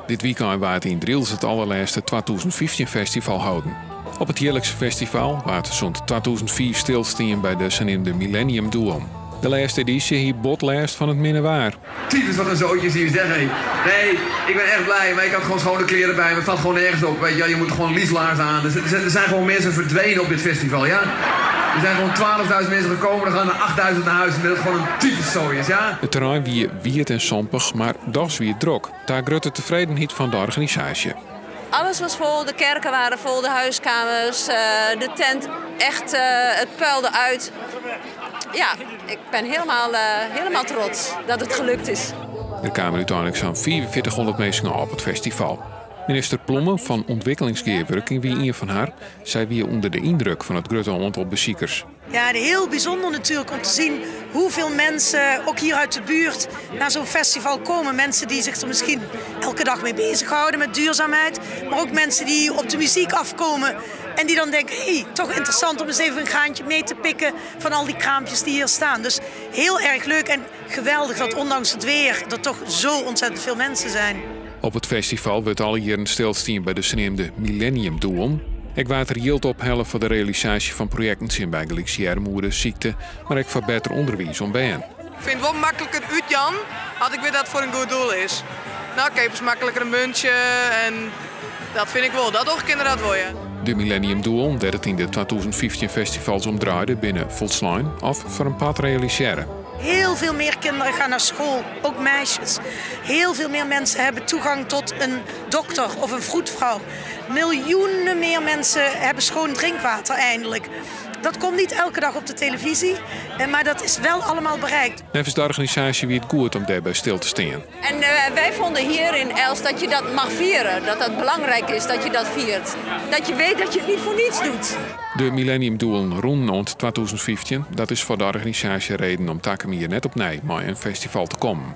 Dit wykein waard yn Drylts it allerlêste 2015 festival holden. Op it jierlikse festival waard sûnt 2005 stilstien by de saneamde Millennium Doelen. De lêste edysje hie bot lêst fan it minne waar. Tyfus, wat een zootje zie je zeggen. Nee, ik ben echt blij, maar ik had gewoon schone kleren bij me. Het staat gewoon nergens op. Weet je, je moet gewoon lieslaars aan. Er zijn gewoon mensen verdwenen op dit festival, ja? Er zijn gewoon 12.000 mensen gekomen, er gaan er 8.000 naar huis. Omdat het gewoon een tyfuszooi is, ja? It terrein wie wiet en sompich, mar dochs wie it drok. Ta grutte tefredenheid fan de organisaasje. Alles was vol, de kerken waren vol, de huiskamers, de tent, echt, het puilde uit. Ja, ik ben helemaal trots dat het gelukt is. Der kamen úteinlik sa'n 4500 minsken op it festival. Minister Ploemen fan Ûntwikkelingsgearwurking wie ien fan har. Sy wie ûnder de yndruk fan it grutte oantal besikers. Ja, heel bijzonder natuurlijk om te zien hoeveel mensen, ook hier uit de buurt, naar zo'n festival komen. Mensen die zich er misschien elke dag mee bezighouden met duurzaamheid. Maar ook mensen die op de muziek afkomen en die dan denken, hey, toch interessant om eens even een graantje mee te pikken van al die kraampjes die hier staan. Dus heel erg leuk en geweldig dat ondanks het weer er toch zo ontzettend veel mensen zijn. Op it festival wurdt alle jierren stilstien by de saneamde Millennium Doelen. Ek waard der jild ophelle foar de realisaasje fan projekten tsjin bygelyks earmoede, sykte, mar ek foar better ûnderwiis oan bern. Ik fyn it wol makliker útjaan as ik wit dat it foar in goed doel is. No, keapest makliker in muntsje en dat fyn ik wol. Dat doch ik ynderdaad wol, ja. De Millennium Doelen, dêr't it yn de 2015 festivals om draaide, binne folslein of foar in part realisearre. Heel veel meer kinderen gaan naar school, ook meisjes. Heel veel meer mensen hebben toegang tot een dokter of een vroedvrouw. Miljoenen meer mensen hebben schoon drinkwater eindelijk. Dat komt niet elke dag op de televisie, maar dat is wel allemaal bereikt. Neffens de organisaasje wie it goed om dêrby stil te stean. En wij vonden hier in Elst dat je dat mag vieren, dat dat belangrijk is dat je dat viert. Dat je weet dat je het niet voor niets doet. De Millennium Doelen rûnen oant 2015. Dat is foar de organisaasje reden om takom jier net opnij mei in festival te kommen.